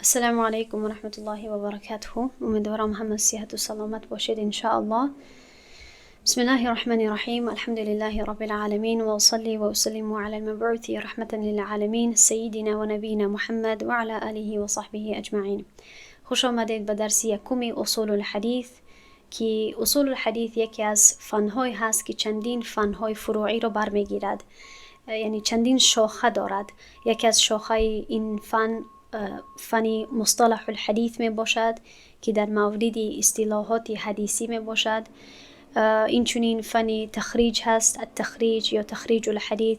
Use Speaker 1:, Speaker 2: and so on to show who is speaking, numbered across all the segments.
Speaker 1: السلام علیکم و رحمت الله و برکاته. امیدوارم همه صحت و سلامت باشید ان شاء الله. بسم الله الرحمن الرحیم. الحمد لله رب العالمین و اصلی و اسلم علی المبعوث رحمة للعالمین سیدنا و نبینا محمد و علی آله و صحبه اجمعین. خوش آمدید به درس یکم اصول الحدیث که اصول الحدیث یکی از فنهای هست که چندین فنهای فروعی را برمیگیرد، یعنی چندین شاخه دارد. یکی از شاخه این فن فن مصطلح الحدیث می باشد که در مورد اصطلاحات حدیثی می باشد. این چنین فن تخریج هست، التخریج یا تخریج الحدیث،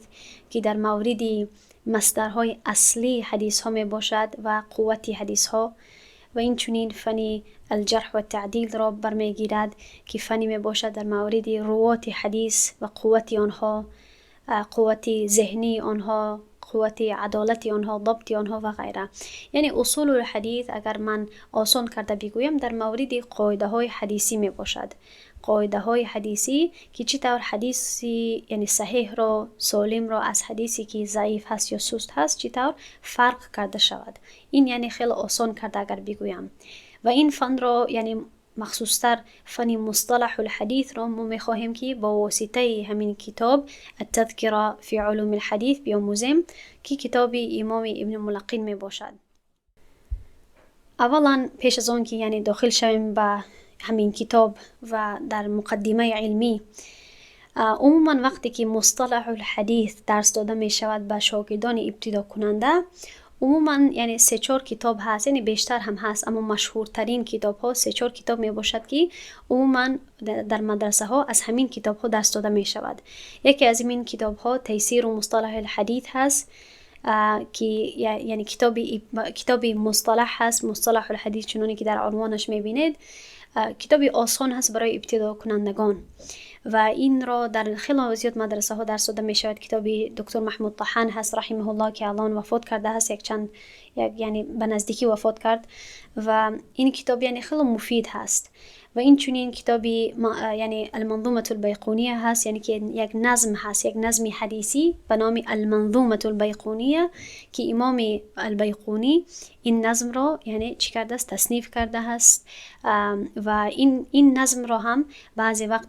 Speaker 1: که در مورد مصدرهای اصلی حدیث ها می باشد و قوت حدیث ها. و این چنین فن الجرح و تعدیل را برمیگیرد که فنی می باشد در مورد روات حدیث و قوت آنها، قوت ذهنی آنها، قوت عدالت آنها، ضبط آنها و غیره. یعنی اصول الحدیث اگر من آسان کرده بگویم در مورد قاعده های حدیثی می باشد. قاعده های حدیثی که چطور حدیثی یعنی صحیح را، سالم را از حدیثی که ضعیف هست یا سست هست چطور فرق کرده شود. این یعنی خیلی آسان کرده اگر بگویم. و این فن را یعنی مخصوصتر فن مصطلح الحدیث را ما میخواهیم که با واسطه همین کتاب التذکره فی علوم الحدیث بیاموزیم که کتاب امام ابن ملقن می باشد. اولا پیش از آن که یعنی داخل شویم به همین کتاب و در مقدمه علمی، عموما وقتی که مصطلح الحدیث درس داده می شود به شاگردان ابتدا کننده، عموما یعنی سه چهار کتاب هست، یعنی بیشتر هم هست، اما مشهورترین کتاب ها سه چهار کتاب می باشد که عموما در مدرسه ها از همین کتاب ها درس داده می شود. یکی از این کتاب ها تیسیر و مصطلح الحدیث هست که یعنی کتاب مصطلح هست، مصطلح الحدیث چنونی که در عنوانش می بینید. کتاب آسان هست برای ابتدا کنندگان و این را در خیلی زیاد مدرسه ها درس داده می شود. کتاب دکتر محمود طحان هست رحمه الله که الان وفات کرده هست، یک چند یک یعنی به نزدیکی وفات کرد و این کتاب یعنی خیلی مفید هست. و این چنین کتابی یعنی المنظومة البیقونیه هست، یعنی که یک نظم هست، یک نظم حدیثی به نام المنظومة البیقونیه که امام البیقونی این نظم را یعنی چی کرده است، تصنیف کرده است و این نظم را هم بعضی وقت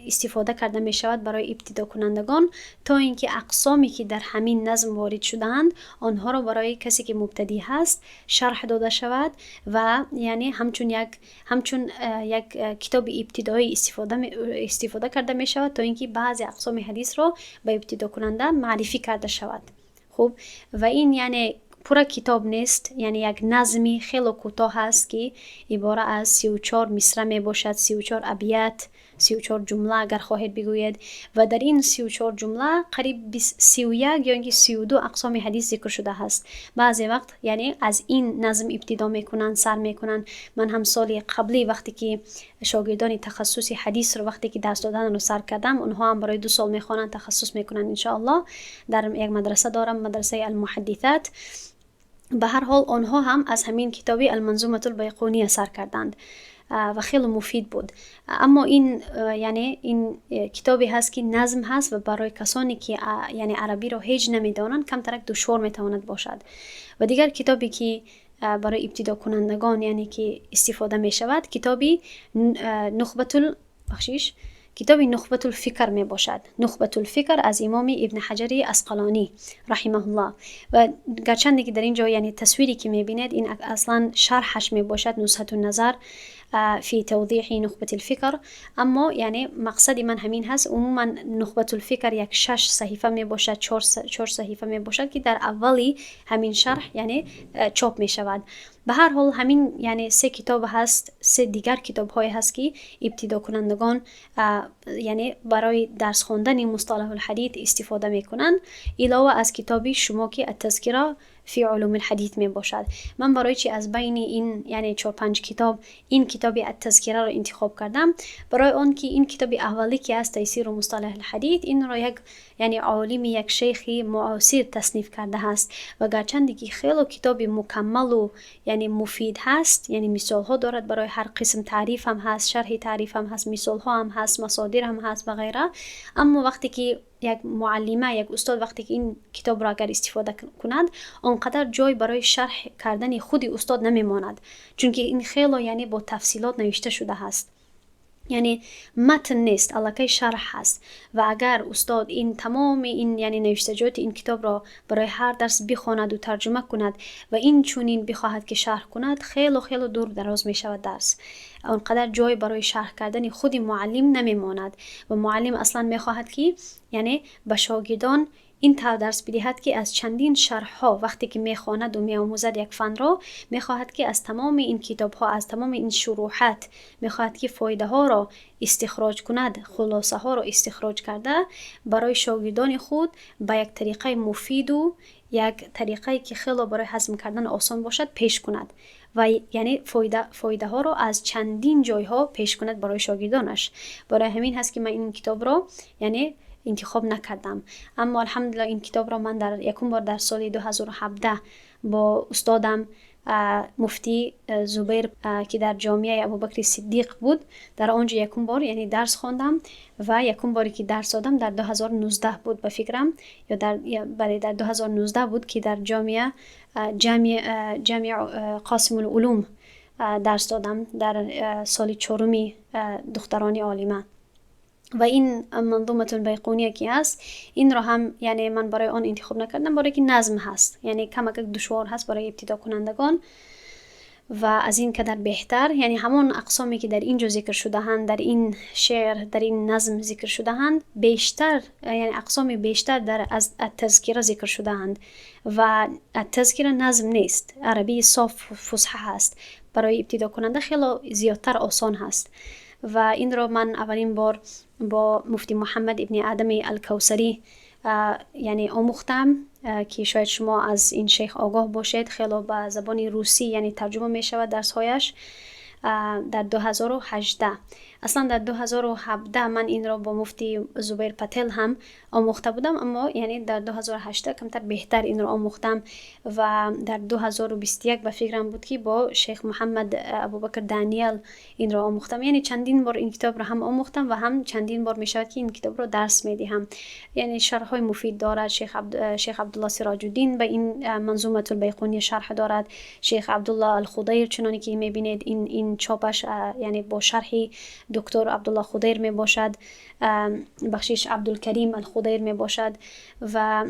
Speaker 1: استفاده کرده می شود برای ابتدا کنندگان تا اینکه اقسامی که در همین نظم وارد شده‌اند آنها را برای کسی که مبتدی هست شرح داده شود و یعنی همچون یک کتاب ابتدایی استفاده کرده می شود تا اینکه بعضی اقسام حدیث را به ابتدا کننده معرفی کرده شود. و این یعنی پورا کتاب نیست، یعنی یک نظمی خیلی کوتاه هست که عباره از 34 مصرع می باشد، 34 ابیات، 34 جمله اگر خواهید بگویید و در این 34 جمله قریب 31 یا اینکه 32 اقسام حدیث ذکر شده است. بعضی وقت یعنی از این نظم ابتدا میکنن، سر میکنن. من هم سال قبلی وقتی که شاگردان تخصصی حدیث رو وقتی که درس دادن رو سر کردم، اونها هم برای 2 سال میخوانن، تخصص میکنن ان شاء الله. در یک مدرسه دارم، مدرسه المحدثات. به هر حال آنها هم از همین کتابی المنظومة البیقونیه سر کردند و خیلی مفید بود. اما این یعنی این کتابی هست که نظم هست و برای کسانی که یعنی عربی رو هیچ نمیدانند کمترک دشوار میتواند باشد. و دیگر کتابی که برای ابتدا کنندگان یعنی که استفاده می شود کتابی نخبة بخشیش کتاب نخبة الفکر می باشد. نخبة الفکر از امام ابن حجر عسقلانی رحمه الله. و گرچند که در اینجا یعنی تصویری که می بینید این اصلا شرحش می باشد، نزهة النظر فی توضیح نخبة الفکر. اما یعنی مقصد من همین هست. عموما نخبة الفکر یک 6 صحیفه می باشد، 4 صحیفه می باشد که در اولی همین شرح یعنی چاپ می شود. به هر حال همین یعنی 3 کتاب هست، 3 دیگر کتاب های هست که ابتدا کنندگان یعنی برای درس خواندن مصطلح الحدیث استفاده میکنند، علاوه از کتابی شما که التذکره فی علوم الحدیث می باشد. من برای چی از بین این یعنی 4-5 کتاب این کتاب التذکره را انتخاب کردم؟ برای آن که این کتاب اولی که از تیسیر و مصطلح الحدیث این را یک یعنی عالم، یک شیخی معاصر تصنیف کرده است و گرچند که خیلی کتاب مکمل و یعنی مفید هست، یعنی مثال ها دارد برای هر قسم، تعریف هم هست، شرح تعریف هم هست، مثال ها هم هست، مصادر هم هست و غیره. اما وقتی که یک معلمه، یک استاد وقتی که این کتاب را اگر استفاده کند، آنقدر جای برای شرح کردن خود استاد نمیماند، چون که این خیلی یعنی با تفصیلات نوشته شده هست. یعنی متن نیست، الکی شرح هست. و اگر استاد این تمام این یعنی نوشتجات این کتاب را برای هر درس بخواند و ترجمه کند و این چونین بخواهد که شرح کند، خیلی خیلی دور دراز می شود درس. آنقدر جای برای شرح کردن خود معلم نمیماند و معلم اصلا میخواهد که یعنی به شاگردان این طور درس بدهد که از چندین شرح ها وقتی که میخواند و میآموزد یک فن را، میخواهد که از تمام این کتاب ها، از تمام این شروحات میخواهد که فایده ها را استخراج کند، خلاصه ها را استخراج کرده برای شاگردان خود به یک طریقه مفید و یک طریقه که خیلی برای هضم کردن آسان باشد پیش کند و یعنی فایده ها را از چندین جای ها پیش کند برای شاگردانش. برای همین هست که من این کتاب را یعنی انتخاب نکردم. اما الحمدلله این کتاب را من در یکم بار در سال 2017 با استادم مفتی زبیر که در جامعه ابوبکر صدیق بود، در آنجا یکم بار یعنی درس خواندم و یکم باری که درس دادم در 2019 بود به فکرم یا در بله، در 2019 بود که در جامعه قاسم العلوم درس دادم، در سال چهارمی دختران عالمه. و این منظومة البیقونیه که هست، این را هم یعنی من برای آن انتخاب نکردم، برای که نظم هست، یعنی کمک دشوار هست برای ابتدا کنندگان و از این کدر بهتر یعنی همان اقسامی که در اینجا ذکر شده هند، در این شعر، در این نظم ذکر شده هند، بیشتر یعنی اقسام بیشتر در از التذکره ذکر شده هند و التذکره نظم نیست، عربی صاف فصحا هست، برای ابتدا کننده خیلی زیادتر آسان هست. و این را من اولین بار با مفتی محمد ابن آدم الکوثری یعنی آموختم که شاید شما از این شیخ آگاه باشید. خیلی به زبان روسی یعنی ترجمه می شود درس هایش. در 2018، اصلا در 2017 من این را با مفتی زبیر پتل هم آموخته بودم، اما یعنی در 2018 کمتر بهتر این را آموختم و در 2021 به فکرم بود که با شیخ محمد ابوبکر دانیل این را آموختم. یعنی چندین بار این کتاب را هم آموختم و هم چندین بار می شود که این کتاب را درس می دهم. یعنی شرح های مفید دارد. شیخ عبدالله سراج الدین به این منظومة البیقونی شرح دارد. شیخ عبدالله الخضیر، چنانی که می بینید این چاپش یعنی با شرح دکتر عبدالله خضیر می باشد، بخشش عبدالکریم الخضیر می باشد و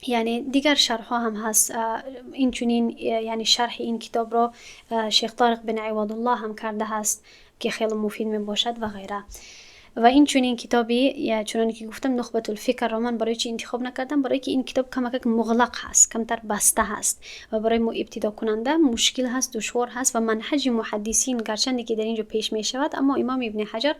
Speaker 1: یعنی دیگر شرح ها هم هست. این چنین یعنی شرح این کتاب را شیخ طارق بن عوض الله هم کرده است که خیلی مفید می باشد و غیره. و این چنین کتابی یا چنانی که گفتم نخبة الفکر را من برای چی انتخاب نکردم؟ برای که این کتاب کمک مغلق هست، کمتر بسته هست و برای مو ابتدا کننده مشکل هست، دشوار هست و منهج محدثین گرچند که در اینجا پیش می شود، اما امام ابن حجر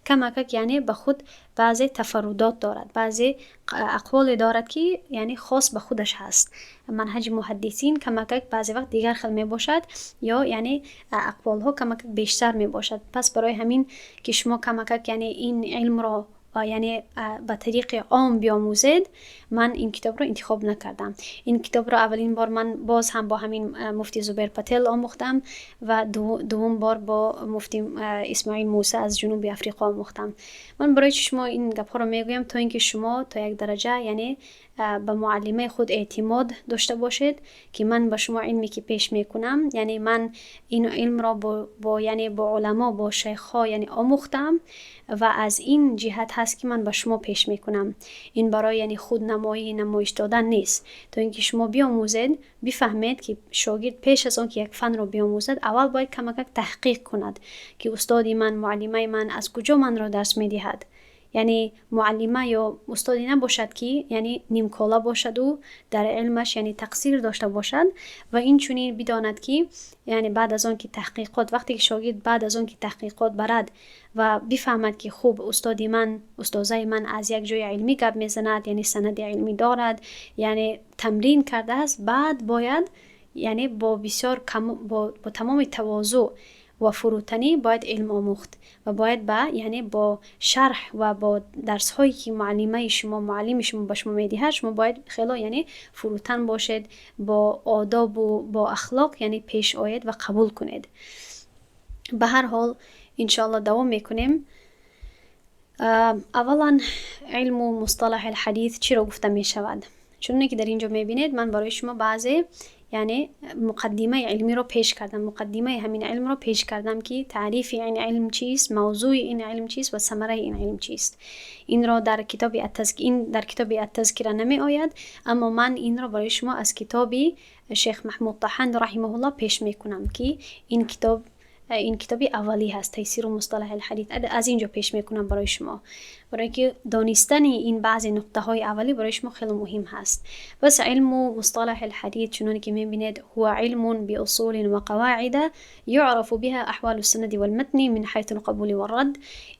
Speaker 1: کمک یعنی به خود بعضی تفردات دارد، بعضی اقوال دارد که یعنی خاص به خودش هست. منهج محدثین کمک بعضی وقت دیگر خل می باشد یا یعنی اقوال ها کمک بیشتر می باشد. پس برای همین که شما کمک یعنی این علم را یعنی به طریق عام بیاموزید، من این کتاب را انتخاب نکردم. این کتاب را اولین بار من باز هم با همین مفتی زبیر پتل آموختم و دوم بار با مفتی اسماعیل موسی از جنوب افریقا آموختم. من برای شما این گپ ها را میگویم تا اینکه شما تا یک درجه یعنی به معلمه خود اعتماد داشته باشید که من به شما علمی که پیش میکنم، یعنی من این علم را با یعنی با علما، با شیخ ها یعنی آموختم و از این جهت هست که من به شما پیش میکنم. این برای یعنی خود نمایی، نمایش دادن نیست، تا اینکه شما بیاموزید، بفهمید که شاگرد پیش از آن که یک فن رو بیاموزد، اول باید کمک تحقیق کند که استادی من، معلمه من از کجا من را درس میدهد. یعنی معلمه یا استادی نباشد که یعنی نیمکاله باشد و در علمش یعنی تقصیر داشته باشد و این چنین بداند که یعنی بعد از آن که تحقیقات، وقتی که شاگرد بعد از آن که تحقیقات برد و بفهمد که خوب استادی من، استاذای من از یک جای علمی گپ میزند، یعنی سند علمی دارد، یعنی تمرین کرده است، بعد باید یعنی با بسیار کم، با تمام تواضع و فروتنی باید علم آموخت و باید با یعنی با شرح و با درس هایی که معلمه شما، معلم شما به شما میدهد، شما باید خیلی یعنی فروتن باشید، با آداب و با اخلاق یعنی پیش آید و قبول کنید. به هر حال انشاءالله دوام میکنیم. Аввалан, илму мусталаҳи алҳадис чиро гуфта мешавад? Чуноне ки дар ин ҷо мебинед, ман барои шумо баъзе, яъне муқаддимаи илмиро пеш кардам, муқаддимаи ҳамин илмро пеш кардам, ки таърифи ин илм чист, мавзӯи ин илм чист ва самараи ин илм чист. Инро дар китоби ин дар китоби Аттазкира намеояд, аммо ман инро барои шумо аз китоби шейх Маҳмуд Таҳан раҳимаҳуллоҳ пеш мекунам, ки ин китоб, ин китоби аввалӣ ҳаст, Тайсиру мусталаҳи алҳадис. Аз ин ҷо пеш мекунам барои шумо, барое ки донистани ин баъзе нуқтаҳои аввалӣ барои шумо хеле муҳим ҳаст. Пас илму мусталаҳи алҳадис, чуноне ки мебинед, ҳува илмун биусулин ва қавоида юърафу биҳа аҳвалу санади валматни мин ҳайсу алқабули варрадд.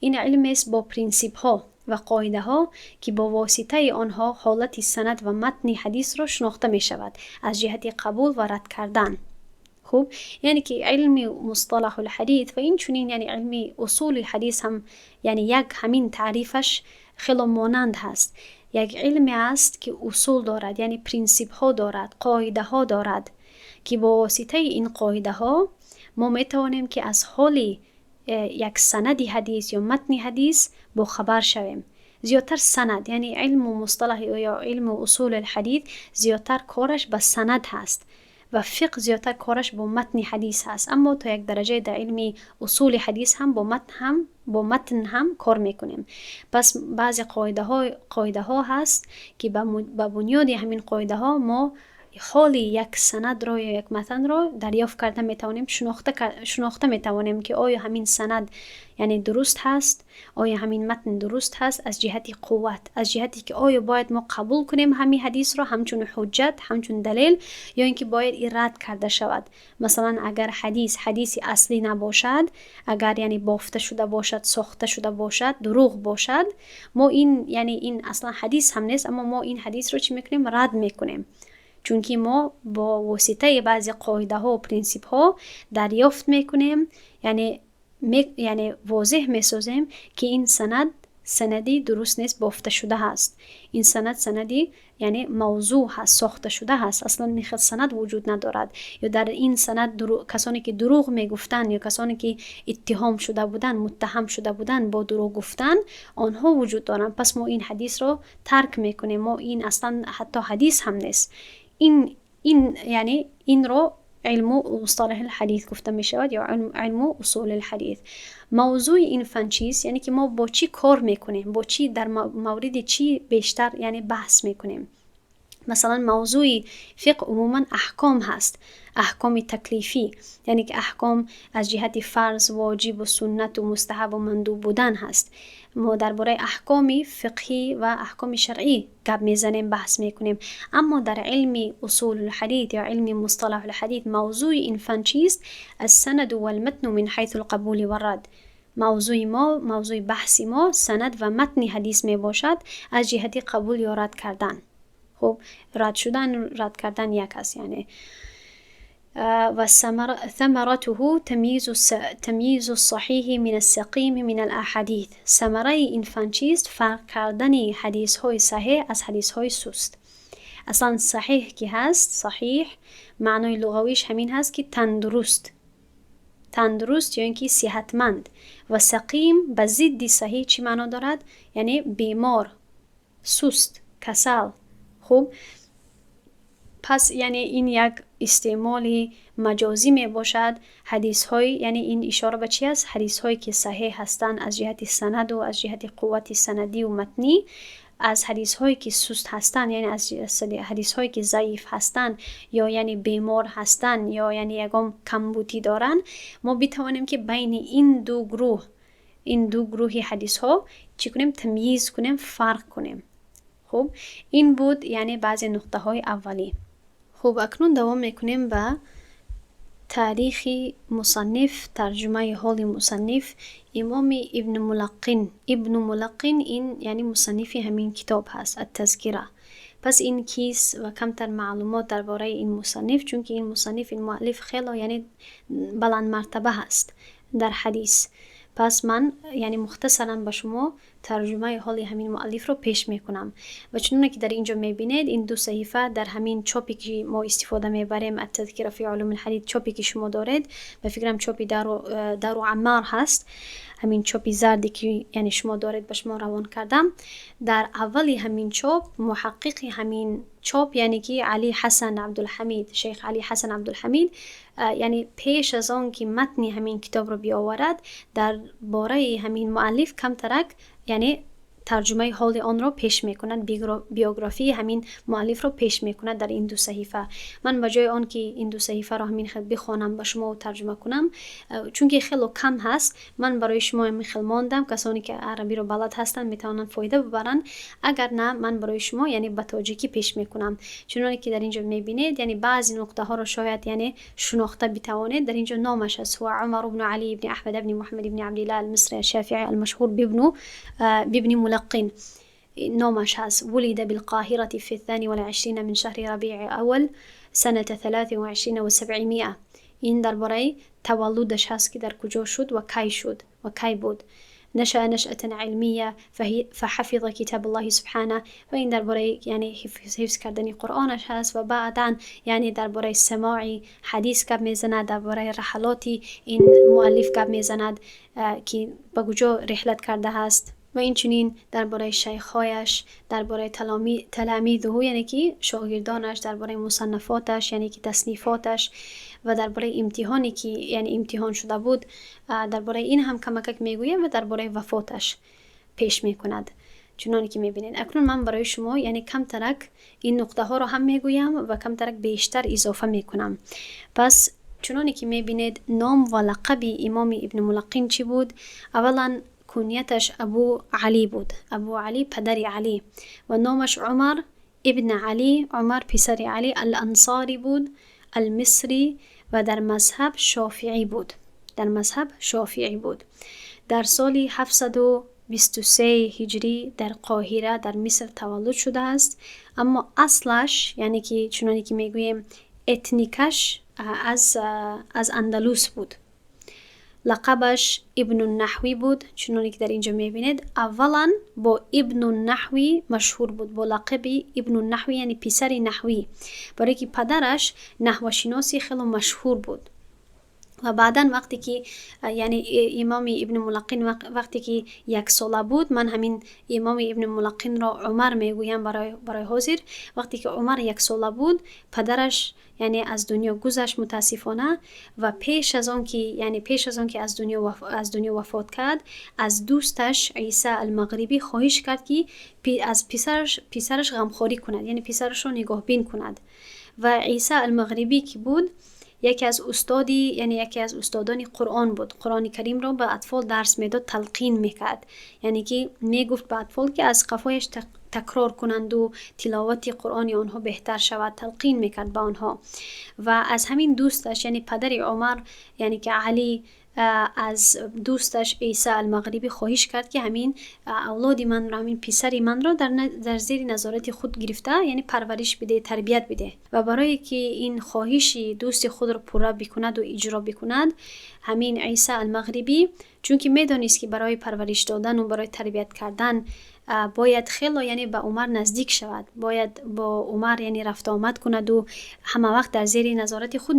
Speaker 1: Ин илмест бо принсипҳо ва қоидаҳо, ки бо воситаи онҳо ҳолати санад ва матни ҳадисро шинохта мешавад аз ҷиҳати қабул ва рад кардан. Хуб, яъне ки илми мусталаҳул ҳадис ва инчунин, яъне илми усули ҳадис ҳам, яъне як ҳамин таърифаш хело монанд ҳаст. Як илме аст, ки усул дорад, яъне принсипҳо дорад, қоидаҳо дорад, ки бо воситаи ин қоидаҳо мо метавонем, ки аз ҳоли як санади ҳадис ё матни ҳадис бохабар шавем. Зиёдтар санад, яъне илму мусталаҳ ё илму усули ҳадис зиёдтар кораш ба санад ҳаст ва фиқҳ зиёдтар кораш бо матни ҳадис ҳаст, аммо то як дараҷае дар илми усули ҳадис ҳам бо матн ҳам кор мекунем. Пас баъзе қоидаҳо ҳаст, ки ба бунёди ҳамин қоидаҳо мо ҳоли як санадро ё як матнро дарёфт карда метавонем, шинохта метавонем, ки оё ҳамин санад, яъне, дуруст ҳаст, оё ҳамин матн дуруст ҳаст аз ҷиҳати қувват, аз ҷиҳате ки оё бояд мо қабул кунем ҳамин ҳадисро ҳамчун ҳуҷҷат, ҳамчун далел, ё ин ки бояд ин рад карда шавад. Масалан, агар ҳадис ҳадиси аслӣ набошад, агар, яъне, бофта шуда бошад, сохта шуда бошад, дурӯғ бошад, мо ин, яъне, ин аслан ҳадис ҳам нест, аммо мо ин ҳадисро чӣ мекунем? Рад мекунем, чунки мо бо воситаи баъзе қоидаҳо, принсипҳо дарёфт мекунем, яъне возеҳ месозем, ки ин санад санади дуруст нест, бофта шуда ҳаст, ин санад санади, яъне, мавзӯъ ҳаст, сохта шуда ҳаст, аслан ин хел санад вуҷуд надорад, ё дар ин санад касоне ки дурӯғ мегуфтанд ё касоне ки иттиҳом шуда буданд, муттаҳам шуда буданд бо дурӯғ гуфтан, онҳо вуҷуд доранд. Пас мо ин ҳадисро тарк мекунем, мо ин аслан ҳатто ҳадис ҳам нест. Ин, яъне, инро илму мусталаҳи ҳадис гуфта мешавад ё илму усули ҳадис. Мавзӯи ин фан чист? Яъне ки мо бо чӣ кор мекунем, бо чӣ, дар мавриди чӣ бештар, яъне, баҳс мекунем? Масалан, мавзӯи фиқҳ умуман аҳком ҳаст, аҳкоми таклифӣ, яъне ки аҳком аз ҷиҳати фарз, воҷибу суннату мустаҳабу мандуб будан ҳаст. Мо дар бораи аҳкоми фиқҳӣ ва аҳкоми шаръӣ гап мезанем, баҳс мекунем. Аммо дар илми усулулҳадит ё илми мусталаҳулҳадит мавзӯи ин фан чист? Ассанаду валматну мин ҳайсу лқабули варрад. Мавзӯи мо, мавзӯи баҳси мо санад ва матни ҳадис мебошад аз ҷиҳати қабул ё рад кардан. Хуб, рад шудан, рад кардан як аст, яъне. Ва ثمرته تمييز الصحيح من السقيم من الأحاديث. Самараи ин фан чист? Фарқ кардани ҳадисҳои саҳеҳ аз ҳадисҳои суст. Аслан саҳеҳ ки ҳаст, саҳиҳ маънои луғавиш ҳамин ҳаст, ки тандуруст, тандуруст ё ин ки сиҳатманд, ва сақим ба зидди саҳиҳ чӣ маъно дорад? Яъне бемор, суст, касал. Хуб, пас, яъне, ин як истеъмоли маҷозӣ мебошад. Ҳадисҳои, яъне, ин ишора ба чи аст? Ҳадисҳое ки саҳеҳ ҳастанд аз ҷиҳати санаду аз ҷиҳати қуввати санадию матнӣ, аз ҳадисҳое ки суст ҳастанд, яъне аз ҳадисҳое ки заиф ҳастанд ё, яъне, бемор ҳастанд ё, яъне, ягон камбудӣ доранд, мо битавонем, ки байни ин ду гурӯҳи ҳадисҳо чӣ кунем? Тамйиз кунем, фарқ кунем. Хуб, ин буд, яъне, баъзе нуқтаҳои аввалӣ. Хуб, акнун давом мекунем ба таърихи мусанниф, тарҷумаи ҳоли мусанниф, имоми Ибну Мулаққин. Ибну Мулаққин ин, яъне, мусаннифи ҳамин китоб ҳаст, Аттазкира. Пас ин кист ва камтар маълумот дар бораи ин мусанниф, чунки ин мусанниф, ин муаллиф хело, яъне, баландмартаба ҳаст дар ҳадис. Пас ман, яъне, мухтасаран ба шумо тарҷумаи ҳоли ҳамин муаллифро пеш мекунам. Ва чуноне ки дар ин ҷо мебинед, ин ду саҳифа дар ҳамин чопе ки мо истифода мебарем, Ат-Тазкира фи улуми ал-ҳадис, чопе ки шумо доред, ба фикрам, чопи Дару Аммар ҳаст, ҳамин чопи зарде ки, яъне, шумо доред, ба шумо равон кардам. Дар аввали ҳамин чоп муҳаққиқи ҳамин чоп, яъне ки Али Ҳасан Абдулҳамид, шейх Али Ҳасан Абдулҳамид, яъне пеш аз он ки матни ҳамин китобро биоварад, дар бораи ҳамин муаллиф камтарак, яъне, тарҷумаи ҳоли онро пеш мекунад, биографияи ҳамин муаллифро пеш мекунад дар ин ду саҳифа. Ман ба ҷои он ки ин ду саҳифаро ҳамин хел бихонам ба шумо тарҷума кунам, чунки хело кам ҳаст, ман барои шумо ҳамин хел мондам. Касоне ки арабиро балад ҳастанд, метавонанд фоида бибаранд, агар на, ман барои шумо, яъне, ба тоҷикӣ пеш мекунам. Чуноне ки дар ин ҷо мебинед, яъне баъзе нуқтаҳоро шояд, яъне, шунохта битавонед. Дар ин ҷо номаш аст: ҳува Умар бну Али ибни Аҳмад ибни Муҳаммад ибни Абдилла Алмисри Ашшафиӣ алмашҳур бибни Мулаққин номаш ҳаст. ولد بالقاهرة في 22 من شهر ربيع أول سنة 723. ин дар бораи таваллудаш ҳаст, ки дар куҷо шуд ва кай шуд ва кай буд. نشأ نشأة علمية فحفظ كتاب الله سبحانه. و این درباره، یعنی، حفظ کردن قرآنش هست و بعدا، یعنی، درباره سماع حدیث گپ میزند، درباره رحلات این مؤلف گپ میزند که به کجا رحلت کرده هست و این چنین درباره شیخهایش، درباره تلامیذه، یعنی که شاگردانش، درباره مصنفاتش، یعنی که تصنیفاتش، و درباره امتحانی که، یعنی، امتحان شده بود، درباره این هم کمکک میگویم و درباره وفاتش پیش میکند، چنانی که میبینید. اکنون من برای شما، یعنی، کمترک این نقطه ها رو هم میگویم و کمترک بیشتر اضافه میکنم. پس چنانی که میبینید، نام و لقب امام ابن ملقین چی بود؟ اولا کنیتش ابو علی بود، ابو علی، پدر علی، و نامش عمر ابن علی، عمر پسر علی، الانصاری بود، المصری، و در مذهب شافعی بود، در مذهب شافعی بود. در سال 723 هجری در قاهره در مصر تولد شده است، اما اصلش، یعنی که چنانی که میگوییم ethnic ش، از اندلس بود. لقبش ابن النحوی بود. چنانی که در اینجا میبینید، اولا با ابن النحوی مشهور بود، با لقب ابن النحوی، یعنی پسر نحوی، برای که پدرش نحوشناسی خیلی مشهور بود. و بعدا وقتی که، یعنی، امام ابن ملقین وقتی که 1 ساله بود، من همین امام ابن ملقین را عمر میگویم برای حاضر، وقتی که عمر 1 ساله بود، پدرش، یعنی، از دنیا گذشت متاسفانه. و پیش از آن که، یعنی، پیش از آن که از دنیا وفات کرد، از دوستش عیسی المغربی خواهش کرد که از پسرش غمخواری کند، یعنی پسرش را نگاهبین کند. و عیسی المغربی که بود، یکی از استادی، یعنی یکی از استادان قرآن بود. قرآن کریم را به اطفال درس میداد، تلقین میکرد، یعنی که میگفت به اطفال که از قفایش تکرار کنند و تلاوت قرآن آنها بهتر شود. تلقین میکرد به آنها. و از همین دوستش، یعنی پدر عمر، یعنی که علی، از دوستش عیسی المغربی خواهش کرد که همین اولاد من را، همین پسر من را در زیر نظارت خود گرفته، یعنی پرورش بده، تربیت بده. و برای که این خواهش دوست خود را پورا بکند و اجرا بکند، همین عیسی المغربی، چون که میدانست که برای پرورش دادن و برای تربیت کردن باید خیلی، یعنی، به عمر نزدیک شود، باید با عمر، یعنی، رفت آمد کند و همه وقت در زیر نظارت خود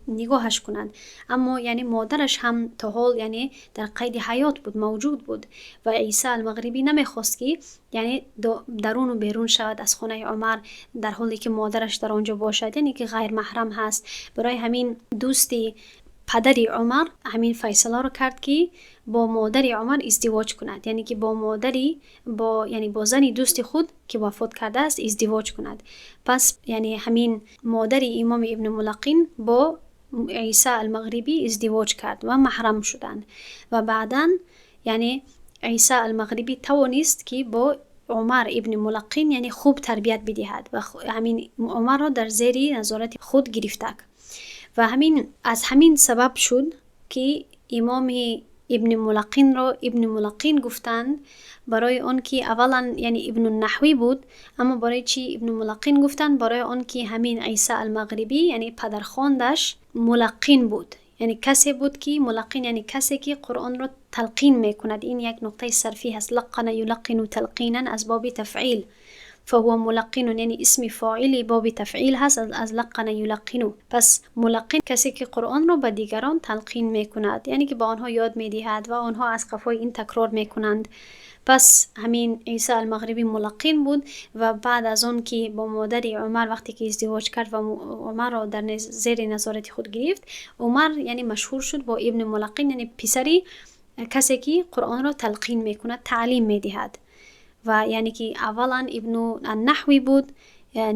Speaker 1: نگاهش کند، اما، یعنی، مادرش هم تا حال، یعنی، در قید حیات بود، موجود بود و عیسی المغربی نمیخواست که، یعنی، درون و بیرون شود از خانه عمر در حالی که مادرش در آنجا باشد، یعنی که غیر محرم هست. برای همین دوستی پدر عمر همین فیصله رو کرد که با مادر عمر ازدواج کند، یعنی که با مادری با یعنی با زن دوست خود که وفات کرده است ازدواج کند. پس، یعنی، همین مادر امام ابن ملقین با عیسی المغربی ازدواج کرد و محرم شدند. و بعدا، یعنی، عیسی المغربی توانست که با عمر ابن ملقین، یعنی، خوب تربیت بدهد و همین عمر را در زیر نظارت خود گرفته. و همین از همین سبب شد که امام ابن ملقین را ابن ملقین گفتند، برای آن که اولا، یعنی، ابن النحوی بود، اما برای چی ابن ملقین گفتند؟ برای آن که همین عیسی المغربی، یعنی پدرخواندش، ملقین بود. یعنی Яъне касе буд ки мулаққин, яъне касе ки Қуръонро талқин мекунад. Ин як нуқтаи сарфӣ ҳаст. Лаққана юлаққину талқинан аз боби тафъил. Фаҳува мулаққинун, яъне исми фоили боби тафъил ҳаст аз лаққана юлаққину. Пас мулаққин касе ки Қуръонро ба дигарон талқин мекунад, яъне ки ба онҳо ёд медиҳад ва онҳо аз қафои ин такрор мекунанд. Пас ҳамин Исо Алмағрибӣ мулаққин буд ва баъд аз он ки бо модари Умар вақте ки издивоҷ кард ва Умарро дар зери назорати худ гирифт, Умар яъне машҳур шуд бо Ибни Мулаққин, яъне писари касе ки Қуръонро талқин мекунад, таълим медиҳад. Ва яъне ки аввалан Ибну Аннаҳвӣ буд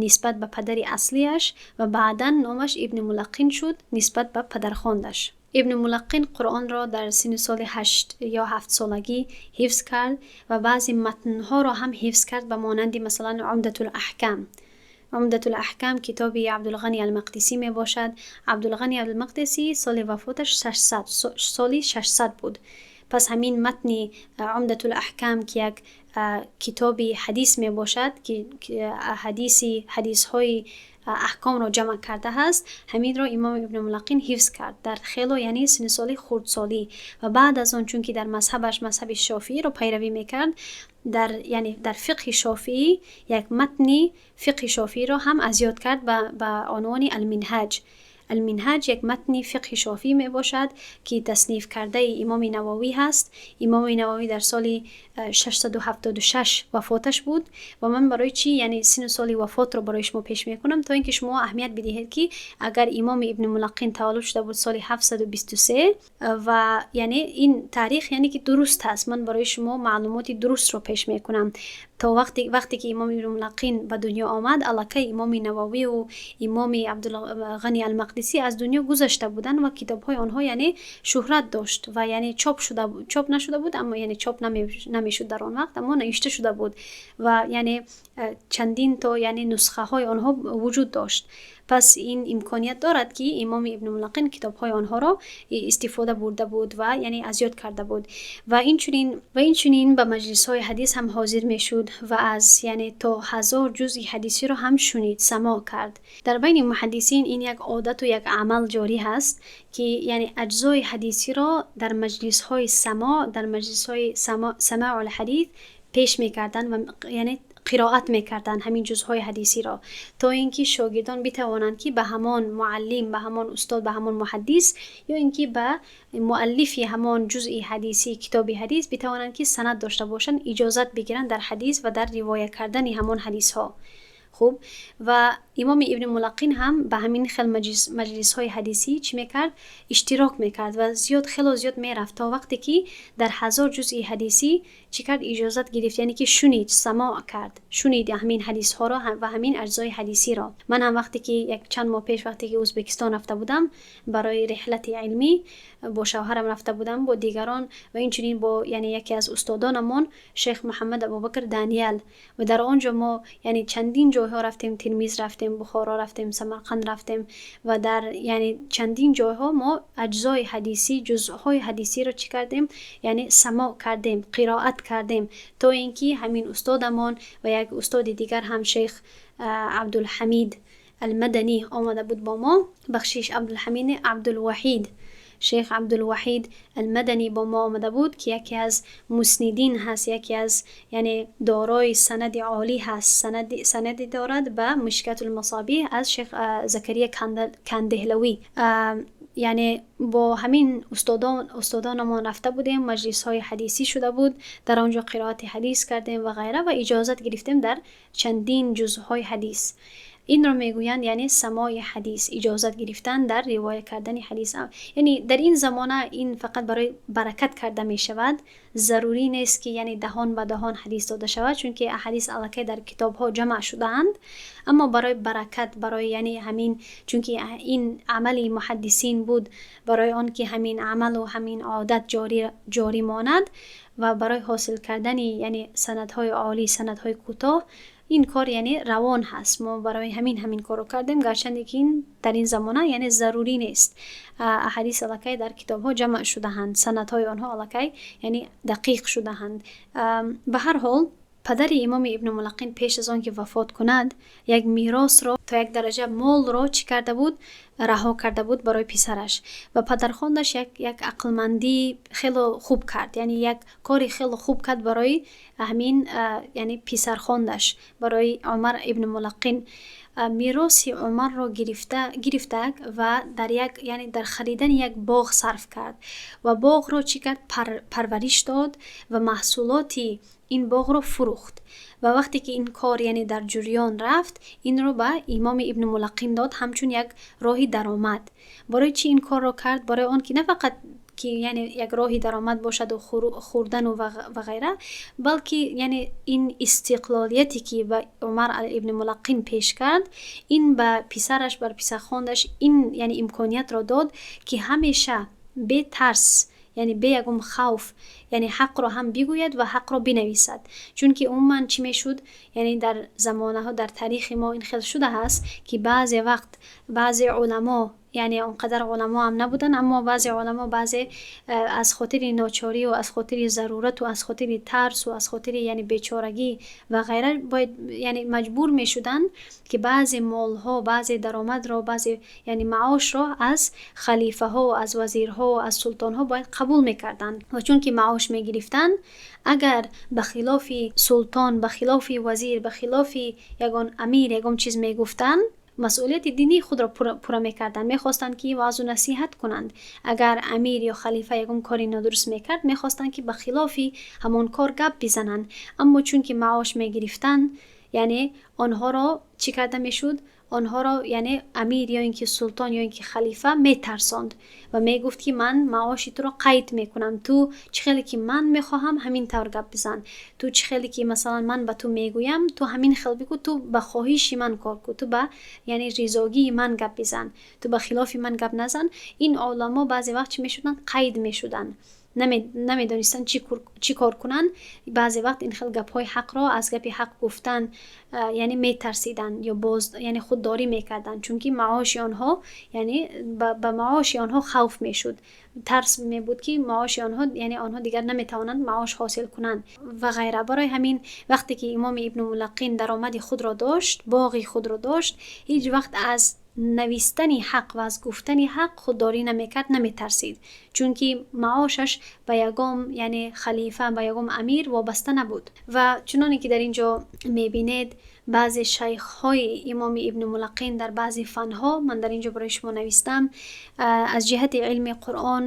Speaker 1: нисбат ба падари аслиаш ва баъдан номаш Ибни Мулаққин шуд нисбат ба падархондаш. Ибни Мулаққин Қуръонро дар синни соли 8 ё 7 солагӣ ҳифз кард ва баъзе матнҳоро ҳам ҳифз кард, ба монанди масалан Умдатул Аҳкам. Умдатул Аҳкам китоби Абдулғани Алмақдисӣ мебошад. Абдулғани Алмақдисӣ соли вафоташ 600, соли 600 буд. Пас ҳамин матни Умдатул Аҳкам ки як китоби ҳадис мебошад, ки ҳадисҳои аҳкомро ҷамъ карда ҳаст, ҳаминро имом Ибни Мулаққин ҳифз кард дар хело, яъне синни соли хурдсолӣ. Ва баъд аз он, чунки дар мазҳабаш мазҳаби шофииро пайравӣ мекард, дар яъне дар фиқҳи шофиӣ як матни фиқҳи шофииро ҳам аз ёд кард ба унвони Алминҳаҷ. Алминҳаҷ як матни фиқҳи шофиӣ мебошад ки тасниф кардаи имоми Нававӣ ҳаст. Имоми Нававӣ дар соли 676 вафоташ буд ва ман барои чӣ яъне синну соли вафотро барои шумо пеш мекунам, то ин ки шумо аҳамият бидиҳед, ки агар имоми Ибни Мулаққин таваллуд шуда буд соли 723 ва яъне ин таърих яъне ки дуруст ҳаст, ман барои шумо маълумоти дурустро пеш мекунам. То вақте ки имоми Ибни Мулаққин ба дунё омад, аллакай имоми Нававию имоми Абдулғани Алмақдисӣ аз дунё гузашта буданд ва китобҳои онҳо яъне шӯҳрат дошт ва яъне чоп шуда, чоп нашуда буд, аммо яъне чоп намешуд дар он вақт, аммо навишта шуда буд ва яъне чандин то яъне нусхаҳои онҳо вуҷуд дошт. Пас ин имконият дорад, ки имоми Ибни Мулаққин китобҳои онҳоро истифода бурда буд ва яъне аз ёд карда буд. Ва инчунин ба маҷлисҳои ҳадис ҳам ҳозир мешуд ва аз яъне то 1000 ҷузъи ҳадисиро ҳам шунид, самоъ кард. Дар байни муҳаддисин ин як одату як амал ҷорӣ ҳаст, ки яъне аҷзои ҳадисиро дар маҷлисҳои самоъ, дар маҷлисҳои самаъул ҳадис пеш мекарданд ва яъне қироат мекарданд ҳамин ҷузъҳои ҳадисиро, то ин ки шогирдон битавонанд, ки ба ҳамон муаллим, ба ҳамон устод, ба ҳамон муҳаддис ё ин ки ба муаллифи ҳамон ҷузъи ҳадисӣ, китоби ҳадис битавонанд, ки санад дошта бошанд, иҷозат бигиранд дар ҳадис ва дар ривоя кардани ҳамон ҳадисҳо. Хуб, ва имоми Ибни Мулаққин ҳам ба ҳамин хел маҷлисҳои ҳадисӣ чӣ мекард? Иштирок мекард ва зиёд, хело зиёд мерафт, то вақте ки дар 1000 ҷузъи ҳадисӣ чӣ кард? Иҷозат гирифт, яъне ки шунид, самоъ кард, шунид ҳамин ҳадисҳоро ва ҳамин аҷзои ҳадисиро. Ман ҳам вақте ки як чанд моҳ пеш, вақте ки Ӯзбекистон рафта будам барои реҳлати илмӣ, бо шавҳарам рафта будам, бо дигарон ва инчунин бо яъне яке аз устодонамон, шейх Муҳаммад Абубакр Даниял, ва дар он ҷо мо яъне чандин ҷойҳо рафтем: Термиз рафтем, Бухоро рафтем, Самарқанд рафтем ва дар яъне чандин ҷойҳо мо аҷзои ҳадисӣ, ҷузъҳои ҳадисиро чӣ кардем? Яъне самоъ кардем, қироат кардем, то ин ки ҳамин устодамон ва як устоди дигар ҳам, шейх Абдулҳамид Алмаданӣ омада буд бо мо, бахшиш, Абдулҳамид, Абдулваҳид, шейх Абдулваҳид Алмаданӣ бо мо омада буд, ки яке аз муснидин ҳаст, яке аз яъне дорои санади олӣ ҳаст, санаде дорад ба Мишкатулмасобиҳ аз шейх Закария Кандеҳлавӣ. Яъне бо ҳамин устодонамон рафта будем, маҷлисҳои ҳадисӣ шуда буд дар он ҷо, қироати ҳадис кардем ва ғайра ва иҷозат гирифтем дар чандин ҷузъҳои ҳадис. Инро мегӯянд яъне самои ҳадис, иҷозат гирифтан дар ривоя кардани ҳадис. Яъне дар ин замона ин фақат барои баракат карда мешавад, зарурӣ нест, ки яъне даҳон ба даҳон ҳадис дода шавад, чунки аҳадис аллакай дар китобҳо ҷамъ шудаанд. Аммо барои баракат, барои яъне ҳамин, чунки ин амали муҳаддисин буд, барои он ки ҳамин амалу ҳамин одат ҷорӣ монад ва барои ҳосил кардани яъне санадҳои олӣ, санадҳои кӯтоҳ, ин кор яъне равон ҳаст. Мо барои ҳамин корро кардем, гарчанде ки ин дар ин замона яъне зарурӣ нест. Аҳадис аллакай дар китобҳо ҷамъ шудаанд, санадҳои онҳо аллакай яъне дақиқ шудаанд. Ба ҳар ҳол. Падари имоми Ибни Мулаққин пеш аз он ки вафот кунад, як меросро то як дараҷа молро чӣ карда буд? Раҳо карда буд барои писараш. Ва падархондаш як ақлмандии хело хуб кард, яъне як кори хело хуб кард барои ҳамин, яъне писархондаш, барои Умар ибни Мулаққин. Мероси Умарро гирифта ва дар як, яъне дар харидани як боғ сарф кард ва боғро чӣ кард? Парвариш дод ва маҳсулоти ин боғро фурӯхт. Ва вақте ки ин кор, яъне дар ҷурён рафт, инро ба имоми Ибни Мулаққин дод ҳамчун як роҳи даромад. Барои чӣ ин корро кард? Барои он ки на фақат ки, яъне як роҳи даромад бошаду хӯрдану ва ғайра, балки яъне ин истиқлолияте ки ба Умар ибни Мулаққин пеш кард, ин ба писараш, бар писархондаш ин, яъне имкониятро дод, ки ҳамеша бетарс, яъне бе ягон хавф, яъне ҳақро ҳам бигӯяд ва ҳақро бинависад. Чунки умуман чӣ мешуд? Яъне дар замонаҳо, дар таърихи мо ин хел шуда ҳаст, ки баъзе вақт баъзе уламо, яъне он қадар уламо ҳам набуданд, аммо баъзе уламо баъзе аз хотири ночорию аз хотири зарурату аз хотири тарсу аз хотири, яъне бечорагӣ ва ғайра, бояд, яъне маҷбур мешуданд, ки баъзе молҳо, баъзе даромадро, баъзе, яъне маошро аз халифаҳо, аз вазирҳо, аз султонҳо бояд қабул мекарданд. Ва чунки маош мегирифтанд, агар ба хилофи султон, ба хилофи вазир, ба хилофи ягон амир ягон чиз мегуфтанд, масъулияти динии худро пурра мекарданд, мехостанд, ки ваъзу насиҳат кунанд. Агар амир ё халифа ягон кори нодуруст мекард, мехостанд, ки ба хилофи ҳамон кор гап бизананд. Аммо чунки маош мегирифтанд, яъне онҳоро чӣ карда мешуд? Онҳоро, яъне амир ё ин ки султон ё ин ки халифа метарсонд ва мегуфт, ки ман маоши туро қайд мекунам, ту чӣ хеле ки ман мехоҳам, ҳамин тавр гап бизан, ту чӣ хеле ки масалан ман ба ту мегӯям, ту ҳамин хел бигӯ, ту ба хоҳиши ман кор кун, ту ба, яъне ризогии ман гап бизан, ту ба хилофи ман гап назан. Ин уламо баъзе вақт чӣ мешуданд? Қайд мешуданд, намедонистанд, чӣ кор кунанд. Баъзе вақт ин хел гапҳои ҳақро, аз гапи ҳақ гуфтан, яъне метарсиданд ё боз, яъне худдорӣ мекарданд, чунки маоши онҳо, яъне ба маоши онҳо хавф мешуд, тарс мебуд, ки маоши онҳо, яъне онҳо дигар наметавонанд маош ҳосил кунанд ва ғайра. Барои ҳамин вақте ки имоми Ибну Мулаққин даромади худро дошт, боғи худро дошт, ҳеҷ вақт аз навистани ҳақ ва аз гуфтани ҳақ худдорӣ намекард, наметарсид, чунки маошаш ба ягон, яъне халифа, ба ягон амир вобаста набуд. Ва чуноне ки дар ин ҷо мебинед, баъзе шайхҳои имоми Ибни Мулаққин дар баъзе фанҳо ман дар ин ҷо барои шумо навистам. Аз ҷиҳати илми Қуръон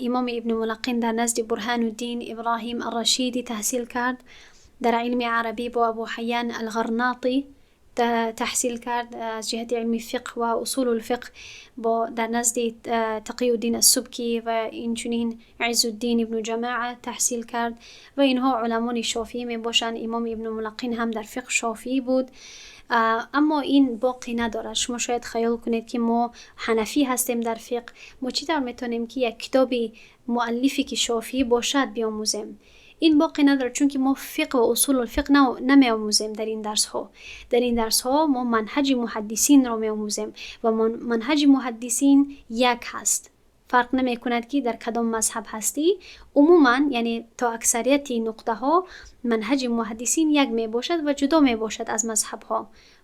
Speaker 1: имоми Ибни Мулаққин дар назди Бурҳануддин Иброҳим Аррашидӣ таҳсил кард, дар илми арабӣ бо Абу Ҳайян Алғарнатӣ таҳсил кард, аз ҷиҳати илми фиқҳ ва усулулфиқҳ бо дар назди Тақиюддин Ассубкӣ ва инчунин Иззуддин ибну Ҷамоа таҳсил кард. Ва инҳо уламони шофиӣ мебошанд. Имоми Ибну Мулаққин ҳам дар фиқҳ шофиӣ буд, аммо ин боқӣ надорад. Шумо шояд хаёл кунед, ки мо ҳанафӣ ҳастем дар фиқҳ, мо чӣ тавр метавонем, ки як китоби муаллифе ки шофиӣ бошад, биомӯзем? Ин боқӣ надорад, чунки мо фиқҳ ва усулулфиқҳ намеомӯзем дар ин дарсҳо. Дар ин дарсҳо мо манҳаҷи муҳаддисинро меомӯзем ва манҳаҷи муҳаддисин як ҳаст, фарқ намекунад, ки дар кадом мазҳаб ҳастӣ. Умуман, яъне то аксарияти нуқтаҳо манҳаҷи муҳаддисин як мебошад ва ҷудо мебошад аз мазҳабҳо.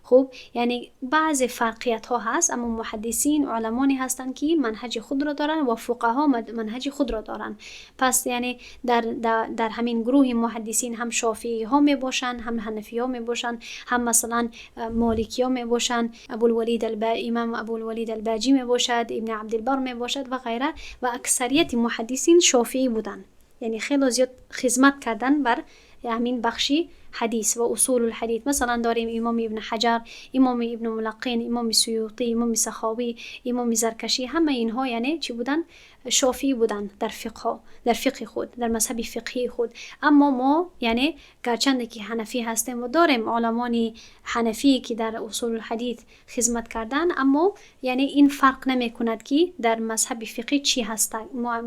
Speaker 1: Хуб, яъне баъзе фарқиятҳо ҳаст, аммо муҳаддисин уламоне ҳастанд, ки манҳаҷи худро доранд ва фуқаҳо манҳаҷи худро доранд. Пас яъне дар ҳамин гурӯҳи муҳаддисин ҳам шофииҳо мебошанд, ҳам ҳанафиҳо мебошанд, ҳам масалан моликиҳо мебошанд, Абулвалид, имам Абулвалид Албаҷӣ мебошад, Ибни Абдилбар мебошад ва ғайра. Ва аксарияти муҳаддисин шофиӣ буданд, яъне хело зиёд хизмат карданд бар ҳамин бахши ҳадис ва усулулҳадис. Масалан, дорем имоми Ибни Ҳаҷар, имоми Ибну Мулаққин, имоми Суютӣ, имоми Саховӣ, имоми Заркашӣ. Ҳамаи инҳо, яъне чӣ буданд? Шофиӣ буданд дар фиқҳҳо, дар фиқҳи худ, дар мазҳаби фиқҳии худ. Аммо мо, яъне гарчанде ки ҳанафӣ ҳастем ва дорем уламони ҳанафие, ки дар усулулҳадис хизмат карданд, аммо яъне ин фарқ намекунад, ки дар мазҳаби фиқҳӣ чӣ ҳаста,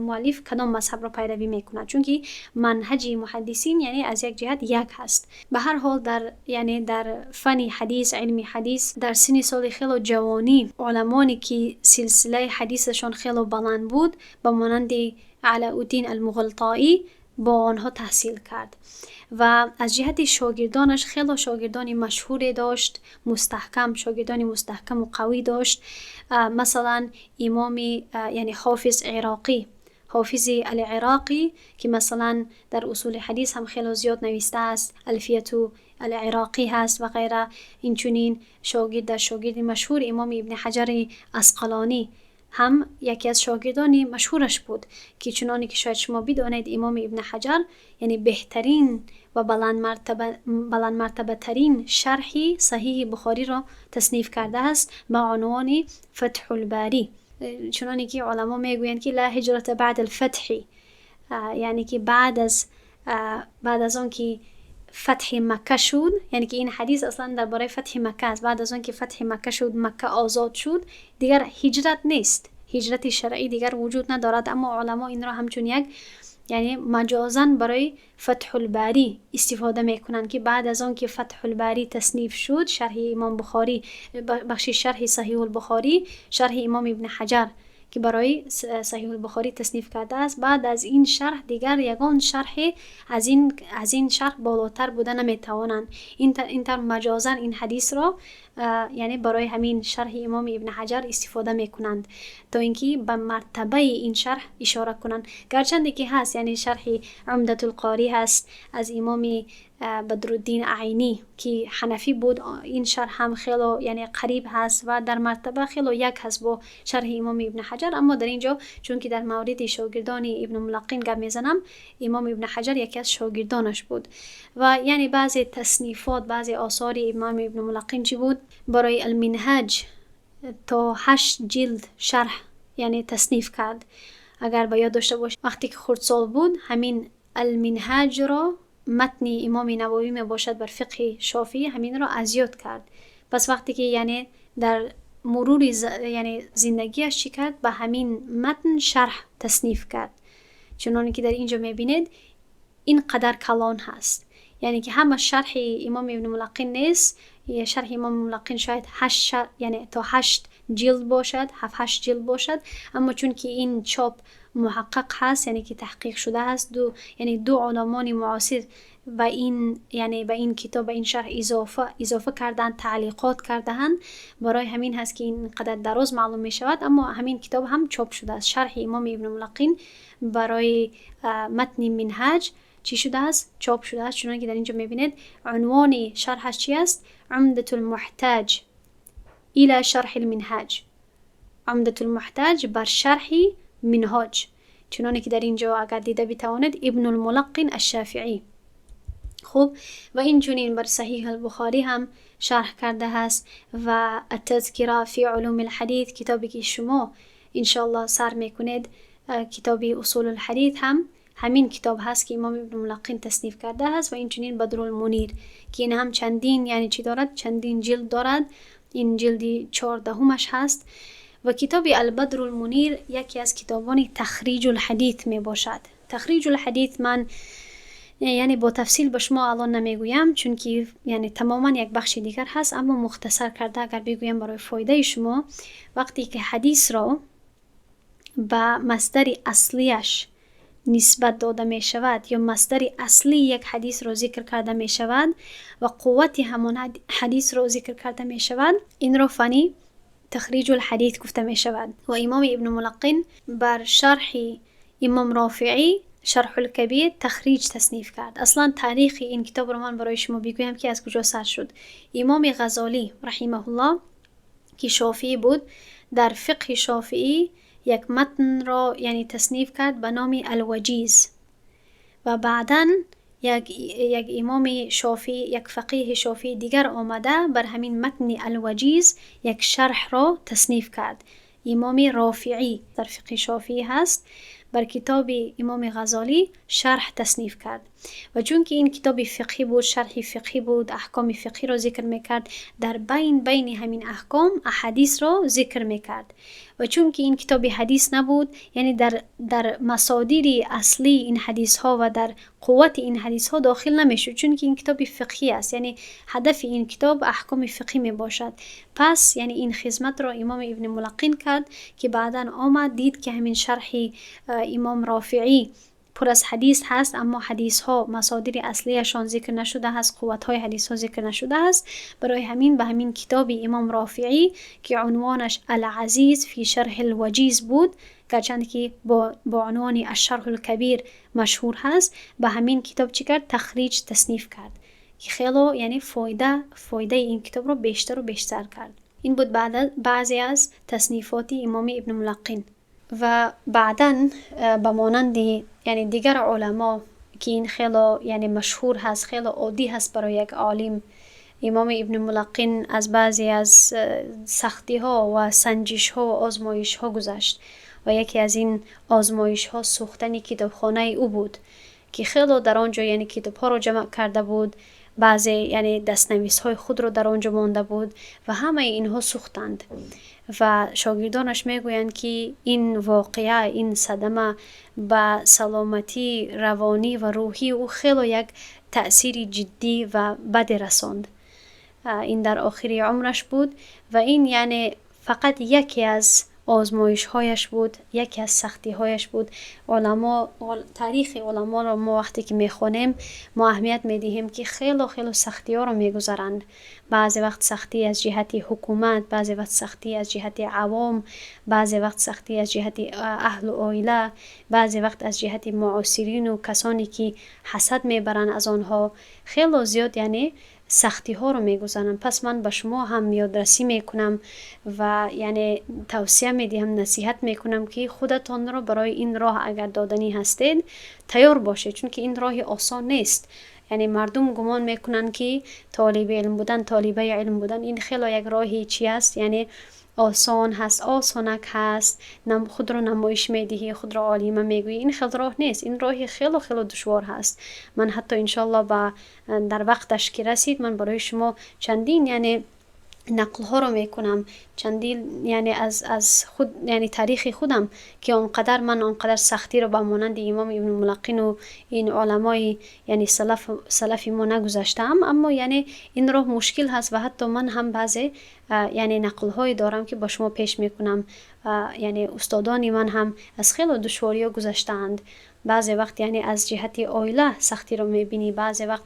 Speaker 1: муаллиф кадом мазҳабро пайравӣ мекунад, чунки манҳаҷи муҳаддисин, яъне аз як ҷиҳат як ҳаст. Ба ҳар ҳол, дар, яъне дар фани ҳадис, илми ҳадис, дар синни соли хело ҷавонӣ уламоне ки силсилаи ҳадисашон хело баланд буд, ба монанди Алауддин Алмуғалтоӣ. با آنها تحصیل کرد و از جهت شاگردانش خیلی شاگردان مشهور داشت، مستحکم، شاگردان مستحکم و قوی داشت. مثلا امام یعنی حافظ عراقی، حافظ العراقی که مثلا در اصول حدیث هم خیلی زیاد نوشته است، الفیت العراقی هست و غیره. اینچنین شاگرد مشهور امام ابن حجر عسقلانی هم یکی از شاگردان مشهورش بود که چنانی که شاید شما بدانید امام ابن حجر یعنی بهترین و بلند مرتبه ترین شرح صحیح بخاری را تصنیف کرده است با عنوان فتح الباری. چنانی که علما میگویند که لا هجرت بعد الفتح، یعنی که بعد از آن که فتح مکه شد، یعنی که این حدیث اصلا درباره فتح مکه است. بعد از آن که فتح مکه شد، مکه آزاد شد، دیگر هجرت نیست، هجرت شرعی دیگر وجود ندارد. اما علما این را همچون یک یعنی مجازا برای فتح الباری استفاده میکنند که بعد از آن که فتح الباری تصنیف شد، شرح امام بخاری، بخش شرح صحیح البخاری، شرح امام ابن حجر که برای صحیح البخاری تصنیف کرده است، بعد از این شرح دیگر یگان شرح از این شرح بالاتر بوده نمیتوانند. این تر مجازا این حدیث را یعنی برای همین شرح امام ابن حجر استفاده میکنند تا اینکه به مرتبه این شرح اشاره کنند. گرچند که هست، یعنی شرح عمدة القاری هست از امام بدرالدین عینی که حنفی بود، این شرح هم خیلی یعنی قریب هست و در مرتبه خیلی یک هست با شرح امام ابن حجر. اما در اینجا چون که در مورد شاگردان ابن ملقن گپ میزنم، امام ابن حجر یکی از شاگردانش بود و یعنی بعضی تصنیفات، بعضی آثار امام ابن ملقن چی بود؟ برای المنهاج تا 8 جلد شرح یعنی تصنیف کرد. اگر به یاد داشته باشید وقتی که خردسال بود همین المنهاج را متن امام نووی می باشد بر فقه شافعی، همین را از یاد کرد. پس وقتی که یعنی در مرور یعنی زندگیش چی کرد؟ به همین متن شرح تصنیف کرد. چنانکه که در اینجا میبینید این قدر کلان هست، یعنی که همه شرح امام ابن ملقن نیست. شرح امام ملقن شاید 8 یعنی تا 8 جلد باشد، 7-8 جلد باشد، اما چون که این چاپ محقق هست، یعنی که تحقیق شده هست، دو علمان معاصر به این یعنی به این کتاب، به این شرح اضافه کردن، تعلیقات کرده‌اند، برای همین هست که این قدر دراز معلوم می شود. اما همین کتاب هم چاپ شده است. شرح امام ابن ملقن برای متن منهاج چی شده است؟ چاپ شده است. چنانکه در اینجا میبینید عنوان شرحش چی است؟ عمدة المحتاج الى شرح المنهاج، عمدة المحتاج بر شرح منهاج، چنانکه در اینجا اگر دیده بتوانید ابن الملقن الشافعی. خب و این چنین بر صحیح البخاری هم شرح کرده است و التذکره فی علوم الحدیث، کتابی که شما انشاءالله سر میکنید، کتاب اصول الحدیث هم همین کتاب هست که امام ابن ملقن تصنیف کرده است. و این چنین بدر المنیر که این هم چندین یعنی چی دارد؟ چندین جلد دارد، این جلد 14 هست. و کتاب البدر المنیر یکی از کتابان تخریج الحدیث می باشد. تخریج الحدیث من یعنی با تفصیل به شما الان نمیگویم چون که یعنی تماما یک بخش دیگر هست، اما مختصر کرده اگر بگویم برای فایده شما، وقتی که حدیث را به مصدر اصلیش نسبت داده می شود یا مصدر اصلی یک حدیث را ذکر کرده می شود و قوت همان حدیث را ذکر کرده می شود، این را فنی تخریج الحدیث گفته می شود. و امام ابن ملقن بر شرح امام رافعی شرح الکبیر تخریج تصنیف کرد. اصلا تاریخ این کتاب را من برای شما بگویم که از کجا سر شد. امام غزالی رحمه الله که شافعی بود، در فقه شافعی یک متن را یعنی تصنیف کرد به نام الوجیز و بعداً یک امام شافعی، یک فقیه شافعی دیگر آمده بر همین متن الوجیز یک شرح را تصنیف کرد. امام رافعی در فقه شافعی هست، بر کتاب امام غزالی شرح تصنیف کرد و چون که این کتاب فقهی بود، شرح فقهی بود، احکام فقهی را ذکر میکرد، در بین همین احکام احادیث را ذکر میکرد و چون که این کتاب حدیث نبود، یعنی در مصادیر اصلی این حدیث ها و در قوت این حدیث ها داخل نمیشد، چون که این کتاب فقهی است، یعنی هدف این کتاب احکام فقهی می باشد. پس یعنی این خدمت را امام ابن ملقن کرد که بعدا آمد دید که همین شرح امام رافعی پر از حدیث هست، اما حدیث ها مصادر اصلیشان ذکر نشده هست، قوت های حدیث ها ذکر نشده است. برای همین به همین کتاب امام رافعی که عنوانش العزیز فی شرح الوجیز بود، گرچند که با عنوان الشرح الکبیر مشهور هست، به همین کتاب چی کرد؟ تخریج تصنیف کرد که خیلی یعنی فایده این کتاب رو بیشتر و بیشتر کرد. این بود بعضی از تصنیفات امام ابن ملقن. و بعداً به مانند یعنی دیگر علما که این خیلی یعنی مشهور هست، خیلی عادی هست برای یک عالم، امام ابن ملقن از بعضی از سختی ها و سنجش ها و آزمایش ها گذشت و یکی از این آزمایش ها سوختن کتابخانه او بود که خیلی در آنجا یعنی کتاب ها رو جمع کرده بود، بعضی یعنی دستنویس های خود رو در آنجا مانده بود و همه اینها سوختند. و شاگردانش میگویند که این واقعه، این صدمه به سلامتی روانی و روحی او خیلی یک تأثیر جدی و بد رساند. این در آخر عمرش بود و این یعنی فقط یکی از آزمایش هایش بود، یکی از سختی هایش بود. تاریخ علما را ما وقتی که میخوانیم ما اهمیت میدهیم که خیلی خیلی سختی ها را میگذرند. بعضی وقت سختی از جهت حکومت، بعضی وقت سختی از جهت عوام، بعضی وقت سختی از جهت اهل و عائله، بعضی وقت از جهت معاصرین و کسانی که حسد میبرند از آنها. خیلی زیاد یعنی سختی ها رو میگذارن. پس من به شما هم یادرسی میکنم و یعنی توصیه میدهم، نصیحت میکنم که خودتان رو برای این راه اگر دادنی هستید تیار باشید، چون که این راه آسان نیست. یعنی مردم گمان میکنن که طالب علم بودن، طالبه علم بودن این خیلی یک راهی چی است، یعنی آسان هست، آسانک هست، خود رو نمایش میدهی، خود رو عالیمه میگویی. این خیلی راه نیست، این راه خیلی خیلی دشوار هست. من حتی انشالله در وقتش که رسید من برای شما چندین یعنی نقل ها رو میکنم، چندین یعنی از خود یعنی تاریخ خودم که آنقدر من آنقدر سختی رو به مانند امام ابن ملقن و این علمای یعنی سلف ما نگذشتم، اما یعنی این راه مشکل هست و حتی من هم بعضی یعنی نقل های دارم که با شما پیش میکنم. یعنی استادان من هم از خیلی دشواری ها گذشتند. بعضی وقت یعنی از جهت عائله سختی رو میبینی، بعضی وقت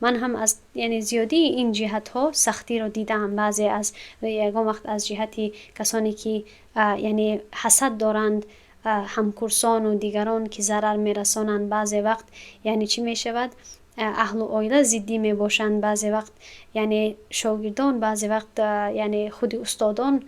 Speaker 1: من هم از یعنی زیادی این جهت ها سختی رو دیدم. بعضی از یگان وقت از جهت کسانی که یعنی حسد دارند، همکورسان و دیگران که ضرر میرسانند. بعضی وقت یعنی چی میشود، اهل و عائله ضدی میباشند. بعضی وقت یعنی شاگردان، بعضی وقت یعنی خود استادان،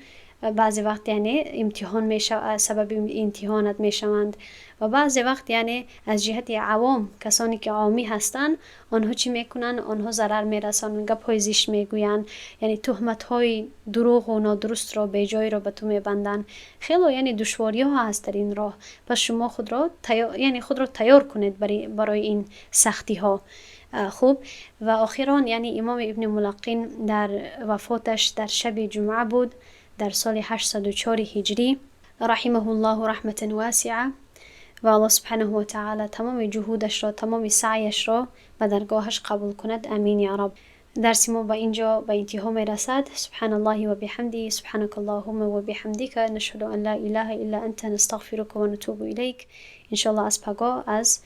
Speaker 1: بعضی وقت یعنی امتحان میشه، سبب امتحانات میشوند. و بعضی وقت یعنی از جهت عوام، کسانی که عامی هستند، آنها چی میکنن؟ آنها ضرر میرسانند، گپ های زشت میگویند، یعنی تهمت های دروغ و نادرست را به جای را به تو میبندن. خیلی یعنی دشواری ها هست در این راه. پس شما خود را یعنی خود را تیار کنید برای این سختی ها. خوب، و آخران یعنی امام ابن ملقن در وفاتش در شب جمعه بود، در سال 804 هجری، رحمه الله رحمة واسعه. و الله سبحانه و تعالی تمام جهودش را، تمام سعیش را به درگاهش قبول کند. امین یا رب. درس ما به اینجا به انتها میرسد. سبحان الله و بحمده، سبحانك اللهم و بحمدك، نشهد ان لا اله الا انت، نستغفرك و نتوب الیک. انشالله از پگاه از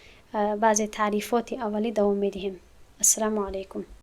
Speaker 1: بعض تعریفات اولی دوام میدهیم. السلام علیکم.